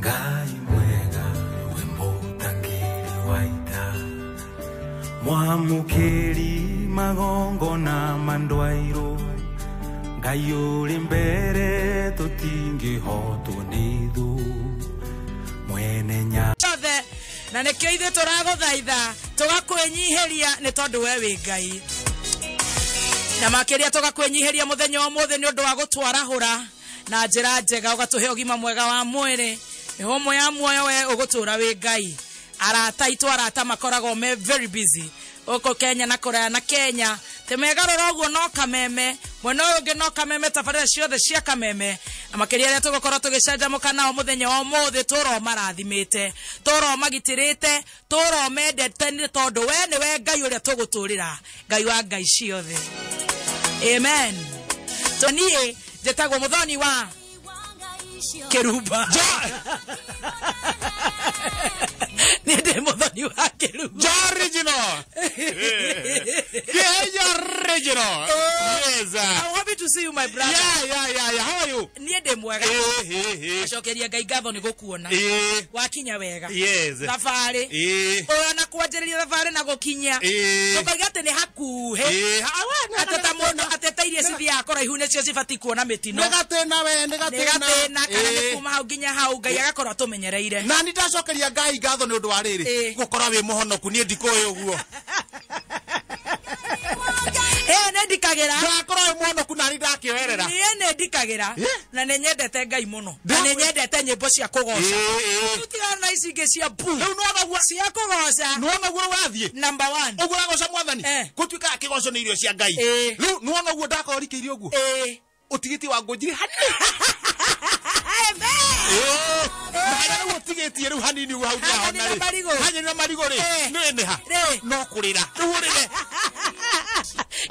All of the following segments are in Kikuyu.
Ngai mwega we mũtangĩri wa ita, mwamũkĩri magongona mandwairũ, Ngai ũrĩ mbere tũtingĩhotwo nĩ thũ, mwene nya othe na nĩkĩo ithuĩ tũragũthaitha tũgakwĩnyihĩria nĩ tondũ we wĩ Ngai, na makĩria tũgakwĩnyihĩria mũthenya wa ũmũthĩ nĩ ũndũ wa gũtwarahũra na njĩra njega, ũgatũhe ũgima mwega wa mwĩrĩ, mĩhũmũ ya muoyo, we ũgũtũra wĩ Ngai. Arata aitũ, arata makoragwo me very busy gũkũ Kenya na kũraya na Kenya, tĩmegarũra ũguo no Kameme, mwena ũyũ ũngĩ no Kameme, tabarĩra ciothe cia Kameme, na makĩria arĩa tũgũkorwo tũgĩcanjamũka nao mũthenya wa ũmũthĩ, tũro marathimĩte, tũro magitĩrĩte, tũro mendete, nĩ tondũ we nĩwe Ngai ũrĩa tũgũtũrĩra, Ngai wa ngai ciothe. Amen. To niĩ njĩtagwo Mũthoni wa Kĩrumba, niĩ ndĩ Mũthoni wa Kĩrumba. Original. Yeah, original. Yes. I'm happy to see you, my brother. Yeah. How are you? Niĩ ndĩ mwega. Eh. Acokeria Ngai ngatho nĩ gũkuona. Wakinya wega. Yes. Thabarĩ ona kwanjĩrĩria thabarĩ na gũkinya, tũkauga atĩ nĩ hakuhĩ, atĩ ta mũndũ atĩ ta iria cithiaga kũraihu nĩcio cibatiĩ kuona mĩtino. Nĩ gatĩna we, nĩ Nĩ gatĩna. gatĩna kana nĩ kuma hau nginya hau Ngai agakorwo atũmenyereire. Na nĩ ndacokeria Ngai ngatho nĩ ũndũ wa rĩrĩ gũkorwo wĩ mũhonoku, niĩ ndikũĩ ũguo. Ĩ, nĩ ndikagĩra. Ndakorwo wĩ mũhonoku na nĩ ndakĩoerera. Niĩ nĩ ndikagĩra na nĩ nyendete Ngai mũno na nĩ nyendete nyĩmbo cia kũgoca. Tũtigana na ici ingĩ cia bu Rĩu nĩwona ũguo cia kũgoca. Nĩwona ũguo ũrathiĩ Number one. Ũguo ũragoca mwathani, gũtuĩkaga kĩgoco nĩ irio cia Ngai. Rĩu nĩwona ũguo ndakorwo rikĩirie ũguo ũtigĩtie wa ngũnjiri hanini. Na harĩa rĩu ũtigĩtie rĩu hanini ũguo hau Hanyeni ndĩrahona na rĩ. marigũ. Hanyeni na marigũ rĩ, nĩ nĩ ha Rĩ. no kũrĩra rĩu ũrĩre.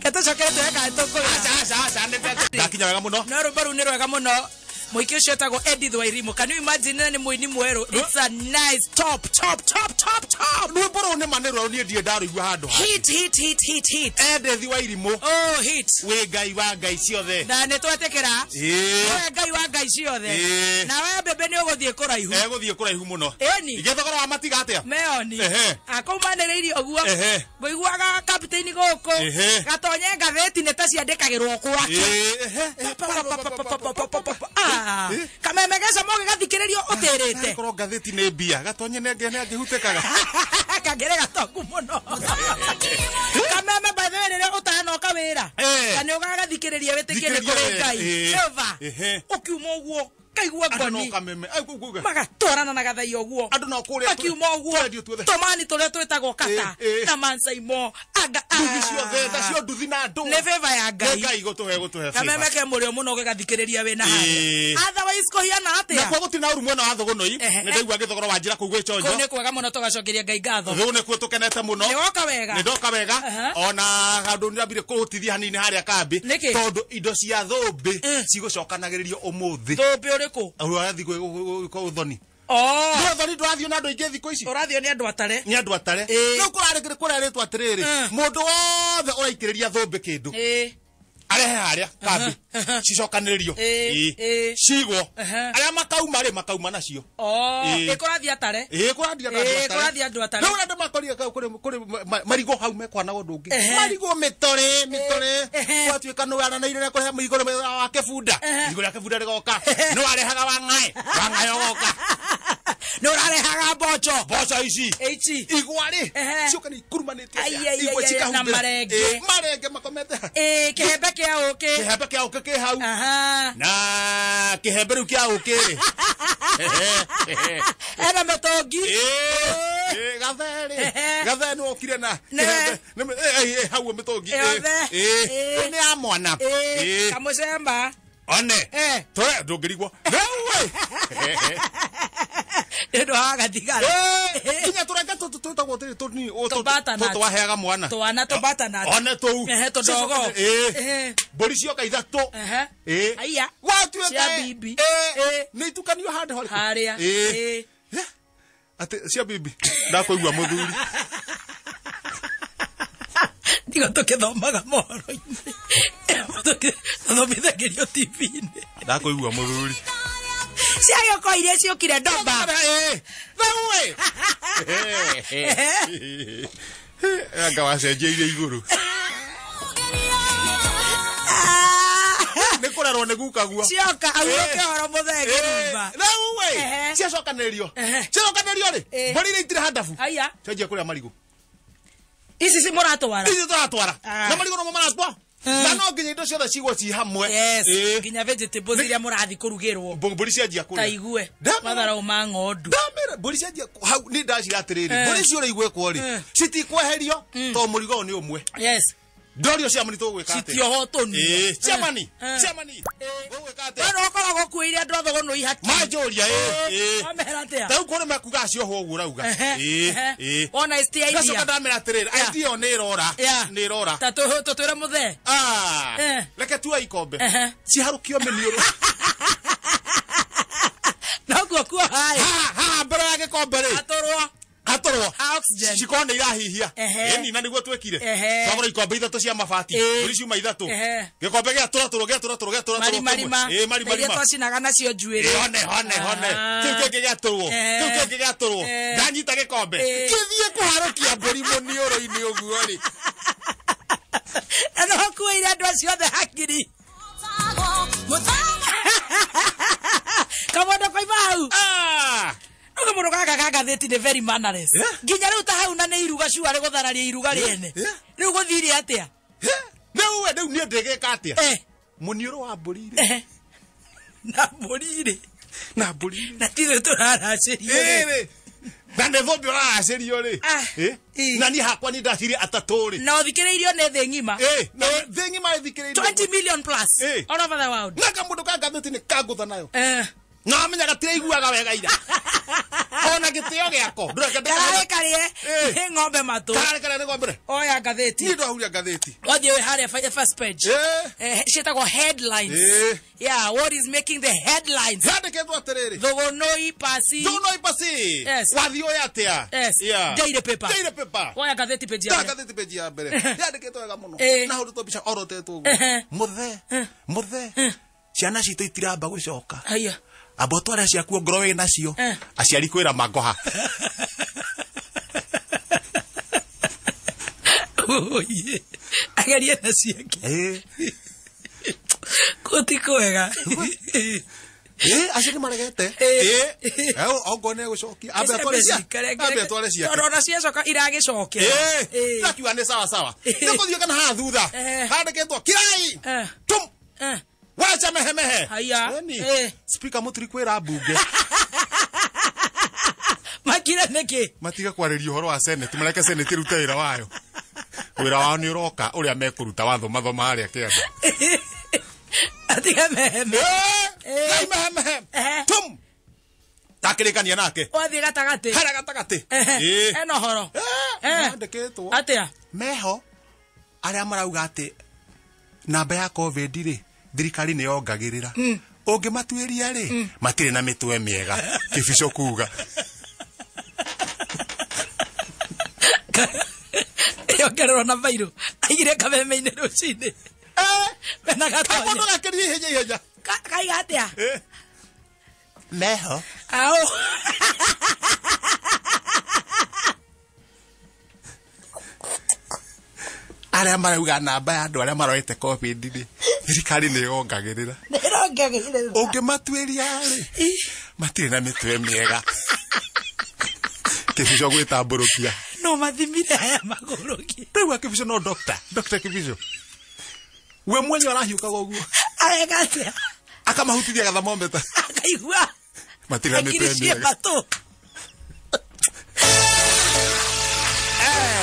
Ketũcokere tuwe kana tũkũrĩra. Aca, aca, aca, ndakinya wega mũno. No rwĩmbo rũu nĩ rwega mũno, mũingĩ ũcio etagwo Edith Wairimu. Can you imagine, nĩ mũini mwerũ? It's a nice top top top top top. Rwĩmbo rũu nĩ ma nĩ rwerũ, niĩ ndirĩ ndarũigua handũ ha Hit, hit, hit, hit, hit. Edith Wairimu. Oh, hit. Wĩ Ngai wa ngai ciothe. Na nĩ twetĩkĩra we Ngai wa ngai ciothe. Na we mbembe nĩ ũgũthiĩ kũraihu. Egũthiĩ kũraihu mũno. Ĩni. Gĩthogora wa matiga atĩa? Meoni akaumanĩrĩirie ũguo. Ngũiguaga kapteni gũkũ gatonye ngathĩti nĩ ta ciandĩkagĩrwo gwake. Ah, Kameme gecama ũgĩgathikĩrĩrio ũtĩrĩte. Korwo ngathĩti nĩ mbia gatonye nĩ angĩhutĩkaga. Kangĩrĩ gatongu mũno Kameme. By the way, rĩrĩa ũtanoka wĩra na nĩ ũgagathikĩrĩria, wĩtĩkie nĩ kũrĩ Thikĩrĩria, Ngai. Eva ũkiuma ũguo kaigua Andũ no ngoni Kameme. Ai, nguga. Magatwarana na gathai ũguo. Andũ no kũrĩa Makiuma ũguo radio tuothe. tũmani tũrĩa twĩtagwo kata na mansaimo anga. Nduthi ciothe, ndacio nduthi na andũ. Nĩ favor ya Nĩ Ngai. Ngai gũtũhe Kameme favor. ke mũrĩo mũno ũgĩgathikĩrĩria wĩna harĩa, otherwise kũhiana atĩa? Na kwa gũtirĩ na ũru mwena wa Thũgũnũi. Nĩ ndaigua gĩthogoro wa njĩra kũu Kũu gwĩchonjo. nĩ kwega mũno, tũgacokeria Ngai ngatho. Thũ nĩkuo tũkenete mũno. Nĩ woka wega? Nĩ ndoka wega. Ona handũ nĩndambire kũhutithia hanini harĩa kambĩ. Nĩkĩ? Tondũ indo cia thũmbĩ cigũcokanagĩrĩrio ũmũthĩ. Thũmbĩ ũrĩkũ? Ũrathiĩ gwĩka ũthoni. Oh. Nĩ ũthoni ndũrathiĩ na andũ aingĩ thikũ ici. Ũrathio nĩ andũ atare. Nĩ andũ atare. Rĩu kũrarĩ kũrerĩtwo atĩrĩrĩ, mũndũ wothe ũraitĩrĩria thũmbĩ kĩndũ arehe harĩa kambĩ cicokanĩrĩrio. Cigwo arĩa makauma rĩ makauma nacio. Oh, ĩ kũrathiĩ atare. Ĩĩ, kũrathiĩ na andũ Ĩĩ, atare. kũrathiĩ andũ atare. Rĩu andũ makorire kau kũrĩ marigũ hau mekwana ũndũ ũngĩ. Marigũ mĩtore mĩtore, gwatuĩka nĩ waranĩire na kũrehe mũigũ wa kĩbunda, irigũ rĩa kĩbunda rĩgoka, nĩ warehaga wang'aĩ, wang'aĩ ũgoka. Nĩ ũrarehaga mboco. Mboco ici. Ici. Igwa rĩ cioka nĩ ikurumanĩte Ai, atĩa. ai, Igwa ai, ai, na cikahumbĩra. marenge. Ĩĩ, marenge makomete. Ĩĩ, kĩhembe kĩa ũkĩ. Kĩhembe kĩa ũkĩ kĩ hau. Aha. Na kĩhembe rĩu kĩa ũkĩ rĩ Ena mĩtũngi. Ĩĩ, gathere gathere nĩ wokire na kĩhembe. Ĩ, hau mĩtũngi. Yothe. Ĩ, nĩ ya mwana. Kamũcemba. One tore ndũngĩrigwo rĩu ĩ. Nĩ ũndũ wa gathigara. Nginya tũrenge tũtũ twĩtagwo tũrĩ tũnini Tũ-butternut. tũtũ waheaga mwana. Twana tũ butternut. One tũu. Ehe, tũndogo. Mbũri cioka ithatũ. Aya. Gwatuĩka Cia bibi. Nĩ itukanio handũ harĩkũ? Harĩa. Atĩ cia bibi ndakũigua mũthuri. Tiga tũkĩthomaga mohoro-inĩ, tũthomithagĩrio TV-inĩ. Ndakũigua mũthuri. Ciagĩũka iria ciũkire ndomba. Rĩu ĩ. Anga wacenjeirie igũrũ. Nĩ kũrerwo nĩ gukaguo. Cioka ahurũke ũhoro mũthee ngĩrumba. Rĩu ĩ ciacokanĩrĩrio. Ciacokanĩrĩrio rĩ, mbũri iria itirĩ handabu. Haya. Cianjia kũrĩa marigũ. Ici ci mũratwara. Ici tũratwara. Na marigũ nomo maratwara. Na no nginya indo ciothe cigwo ci hamwe. Yes, nginya vegetables iria mũrathi kũrugĩrwo. Mbũri cianjia kũrĩa. Ta igue. Matharau ma ng'ondu. Ndamera mbũri cianjia hau nĩ ndacira atĩrĩrĩ. Mbũri icio ũrĩa igwĩkwo rĩ, citikweherio tondũ mũrigo ũyũ nĩ ũmwe. Yes. Ndorio ciamani tũgwĩka atĩa? Citiohwo tũnua. Ciamani. Ciamani. Ũgwĩka atĩa? We no ũkoragwo ũkuĩire andũ a thũgũnũ ihaki. Manjũria ĩ. Wamera atĩa? Ta rĩu kũrĩ mekuga ciohwo ũguo ũrauga. Ĩ. Wona it's the idea. Ngacoka ndamera atĩrĩrĩ, idea ĩyo nĩ ĩrora. Nĩ ĩrora. Ta tũtwĩre mũthee. Reke tuoe ikombe. Ciharũkio mĩniũrũ. Noguo kuoha ĩ. Haha mbere ya gĩkombe rĩ. Hatũrwo. Hatũrwo. Oxygen. Cikorwo nĩ irahihia. Ĩni na nĩguo twĩkire. Twagũra ikombe ithatũ cia mabati. Mbũri ciuma ithatũ. Gĩkombe gĩatũratũrwo gĩatũratũrwo gĩatũratũrwo. Marima. Ĩ marima. Iria twacinaga nacio njuĩrĩ. Hone hone hone. Kĩu kĩngĩ gĩatũrwo. Kĩu kĩngĩ gĩatũrwo. Ndanyita gĩkombe. Kĩthiĩ kũharũkia mbũri mũniũrũ-inĩ ũguo rĩ. Na no kuĩire andũ acio othe hakiri. Kamondo koima hau. Uga mũndũ gaka ka ngathĩti nĩ very mannerless. Nginya rĩu ta hau na nĩ iruga cuarĩ gũthararia iruga rĩene. Rĩu gũthire atĩa? Rĩu we rĩu niĩ ndĩgĩka atĩa? Mũniũrũ wa mbũri rĩ. Na mbũri rĩ. Na mbũri rĩ. Na tithuĩ tũraracĩrio rĩ. Na nĩ thũmbĩ ũraracĩrio rĩ. Na niĩ hakwa nĩ ndacirie atatũ rĩ. Na ũthikĩrĩirio nĩ thĩ ng'ima. Na thĩ ng'ima ĩthikĩrĩirio. 20 million plus. All over the world. Na kamũndũ ka ngathĩti nĩ kangũtha nayo. Na amenya gatiraiguaga wega ira. Ona gĩtĩo gĩako. Kararĩ karĩe nĩ ng'ombe matũ. Kararĩ karĩe nĩ ng'ombe. Oya ngathĩti. Niĩ ndahuria ngathĩti. Wathiĩ wĩ harĩa first page. Ciĩtagwo headlines. Yeah, what is making the headlines? Yandĩkĩtwo atĩrĩrĩ. Thũgũnũi pasi. Thũgũnũi pasi. Yes. Wathiĩ ũyũ atĩa? Yes. Daily paper. Daily paper. Oya ngathĩti page ya mbere. Ngathĩti page ya mbere. Yandĩkĩtwo wega mũno. Na hũrĩtwo mbica orotetwo ũguo. Mũthee. Mũthee. Ciana citũ itiramba gũcoka. Haya. Amba ũtware ciaku ongorwo wĩ nacio. Aciari kwĩra mangoha. Agerie na ciake. Kũti kwega. Acio nĩ maregete. Ongorwo nĩ egũcokia. Ambe atware ciake. Ambe atware ciake. Tondũ ona ciacoka iragĩcokera. Ndakiuga nĩ sawa sawa. Nĩ kũthiĩ kana haha thutha. Handĩkĩtwo kirai. Tum. Wacha mehemehe. Haya. Speaker mũtiri kwĩra mbunge. Makire nĩkĩ? Matiga kwarĩria ũhoro wa Senate, mareke Senate ĩrute wĩra wayo. Wĩra wao nĩ ũroka ũrĩa mekũruta watho mathoma harĩa kĩanda. Atiga meheme. Ngai mehemehe. Tum. Takĩrĩkania nake. Wathiĩ gatagatĩ. Harĩa gatagatĩ. Ena ũhoro. Yandĩkĩtwo. Atĩa? Meho arĩa marauga atĩ namba ya COVID rĩ thirikari nĩ yongagĩrĩra. Ũngĩmatuĩria rĩ matirĩ na mĩtwe mĩega. Kĩbico kuga. Yongererwo na bairũ. Aigire kameme-inĩ rũcinĩ. Mena gatonya. Kamũndũ gakĩria ihenya ihenya. Kaiga atĩa? Meho. Au. Arĩa marauga namba ya andũ arĩa maroete COVID rĩ thirikari nĩ yongagĩrĩra. Nĩ ĩrongagĩrĩra. Ũngĩmatuĩria rĩ matirĩ na mĩtwe mĩega. Kĩbico gwĩtambũrũkia. No mathimire haya magũrũki. Rĩu Kĩbico no doctor. Doctor Kĩbico. We mwenyewe arahiũkaga ũguo. Areka atĩa? Akamahutithia gathermometer. Akaigua. Matirĩ na mĩtwe mĩega.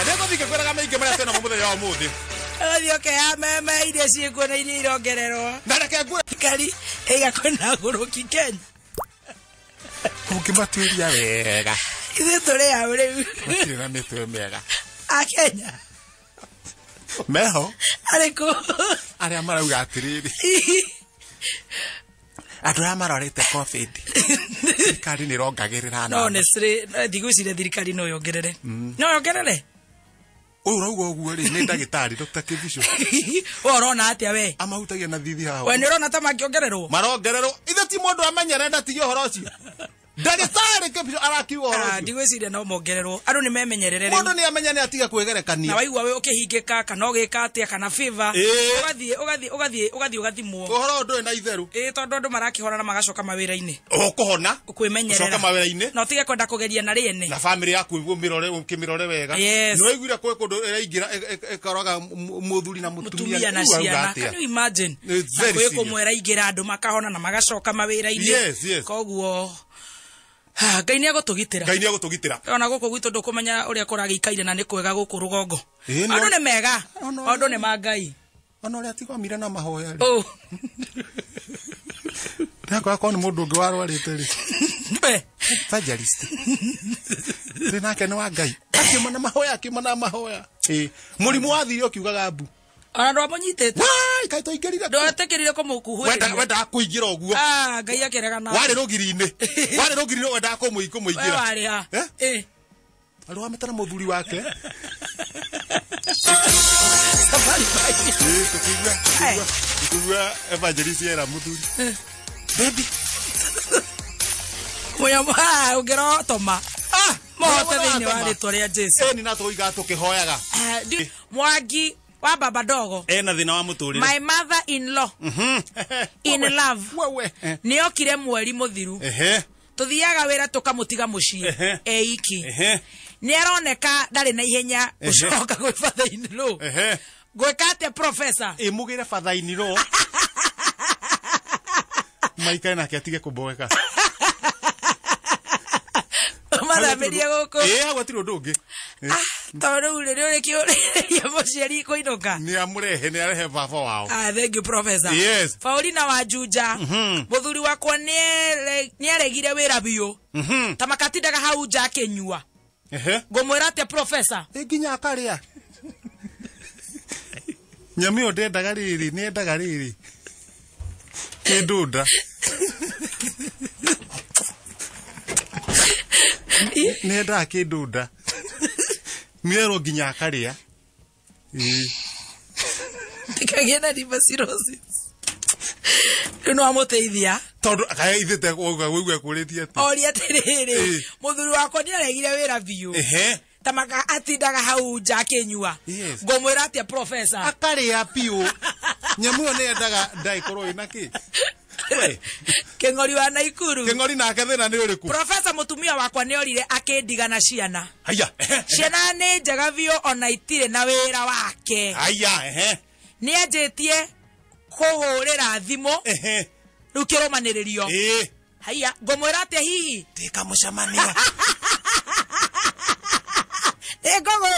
Nĩ ngũthiĩ ngĩkwĩraga maingĩ marĩa twĩnamo mũthenya wa ũmũthĩ. Ũthiĩ ũkeya meme iria ciĩkuo na iria irongererwo. Na reke ngwĩre. Thirikari ĩiga kwĩna agũrũki Kenya. Ũngĩmatuĩria wega. Ithuĩ tũrĩ hau rĩu. Matirĩ na mĩtwe mĩega. A Kenya. Meho. Arĩkũ? Arĩa marauga atĩrĩrĩ. Andũ arĩa marorete COVID. Thirikari nĩ ĩrongagĩrĩra namba. No honestly, ndigwĩciria thirikari no yongerere. No yongerere? Ũyũ ũrauga ũguo rĩ nĩ ndagĩtarĩ Dr. Kibicho. We ũrona atĩa we? Amahutagia na thithi haha. We nĩ ũrona ta mangĩongererwo? Marongererwo. Ithe ti mũndũ amenyere ndatige ũhoro ũcio. Ndagĩtarĩ Kibicho arakiuga ũhoro ũcio. Ndigwĩciria no mongererwo. Andũ nĩ memenyerere rĩu. Mũndũ nĩ amenya nĩ atige kwĩgerekania. Na waigua we ũkĩhingĩka kana ũgĩka atĩa kana fever. Ũgathiĩ ũgathimwo. Ũhoro ũyũ ndũrĩ na itherũ. Tondũ andũ marakĩhona na magacoka mawĩra-inĩ. Ũkũhona. Kwĩmenyerera. Ũcoke mawĩra-inĩ. Na ũtige kwenda kũgeria na rĩene. Na family yaku ũkĩmĩrore wega. Yes. Nĩ waiguire kwĩ kũndũ ĩraingĩra ĩkaroga mũthuri na mũtumia na ciana. Can you imagine? It's very Kwĩ serious. kũmwe ĩraingĩra andũ makahona na magacoka mawĩra-inĩ. Yes, yes. Koguo Ngai nĩ egũtũgitĩra. Ngai nĩ egũtũgitĩra. Ona gũkũ gwitũ ndũkũmenya ũrĩa kũragĩikaire na nĩ kwega gũkũ rũgongo. Andũ nĩ mega. Maũndũ nĩ ma Ngai. Ona ũrĩa atigomire na mahoya rĩ. Ndakora korwo nĩ mũndũ ũngĩ warwarĩte rĩ. Evangelist. Rĩ nake nĩ wa Ngai. Akiuma na mahoya, akiuma na mahoya. Mũrimũ wathire ũkiugaga mbu. Ona ndwamũnyitĩte. Wai, kaĩ twaingĩrire. Ndwetĩkĩrire kũmũkuhĩrĩria. Wendaga kũingĩra ũguo. Ngai akĩregana. Warĩ rũgiri-inĩ. Warĩ rũgiri-inĩ wendaga kũmũingĩra. We warĩ ha? Arũgamĩte na mũthuri wake. Safari bye. Tũkĩigua evangelist era mũthuri. Baby. Mũnyamũ, ũngĩrotoma. Mohote thĩinĩ wa rĩtwa rĩa Jesu. Ĩni na tũigaga tũkĩhoyaga. Mwangi wa baba dogo. Ena thĩna wa mũtũrĩre. My mother in law. In love. Nĩ okire mweri mũthiru. Tũthiaga wĩra tũkamũtiga mũciĩ. Eiki. Nĩ aroneka ndarĩ na ihenya gũcoka gwĩ father in law. Gwĩka atĩa professor? Ĩmũgĩre father in law. Maikare nake atige kũmboeka. Mathamĩrie gũkũ. Hau hatirĩ ũndũ ũngĩ. Tondũ rĩu rĩ ũrĩkĩũrĩria mũciari kũinũka. Nĩ amũrehe, nĩ arehe baba wao. Thank you professor. Yes. Paulina wa Juja. Mũthuri wakwa nĩ aregire wĩra biũ. Ta makatindaga hau nja akĩnyua. Ngũmwĩra atĩa professor? Nginya akarĩa. Nyamũ ĩyo ndendaga rĩrĩ, nĩ endaga rĩrĩ. Kĩndũ nda. Nĩ endaga kĩndũ nda. Mĩero nginya akarĩa. Ndikagĩe na liver cirrhosis. Rĩu no amũteithia. Tondũ kaĩ ithĩte ũguo ekũrĩtie atĩ. Oria atĩrĩrĩ, mũthuri wakwa nĩ aregire wĩra biũ. Ta maka atindaga hau nja akĩnyua. Ngũmwĩra atĩa professor? Akarĩa biũ. Nyamũ ĩyo nĩ endaga nda ĩkorwo ĩna kĩ? Kĩng'ori wa Naikuru. Kĩng'ori nake thĩna nĩ ũrĩkũ? Professor mũtumia wakwa nĩ orire akĩndiga na ciana. Haya. Ciana nĩ njega biũ ona itirĩ na wĩra wake. Haya. Nĩ anjĩtie kũhũrĩra thimũ. Rĩu kĩrũmanĩrĩrio. Haya, ngũmwĩra atĩa hihi? Ndĩkamũcemania. Ĩngũgũra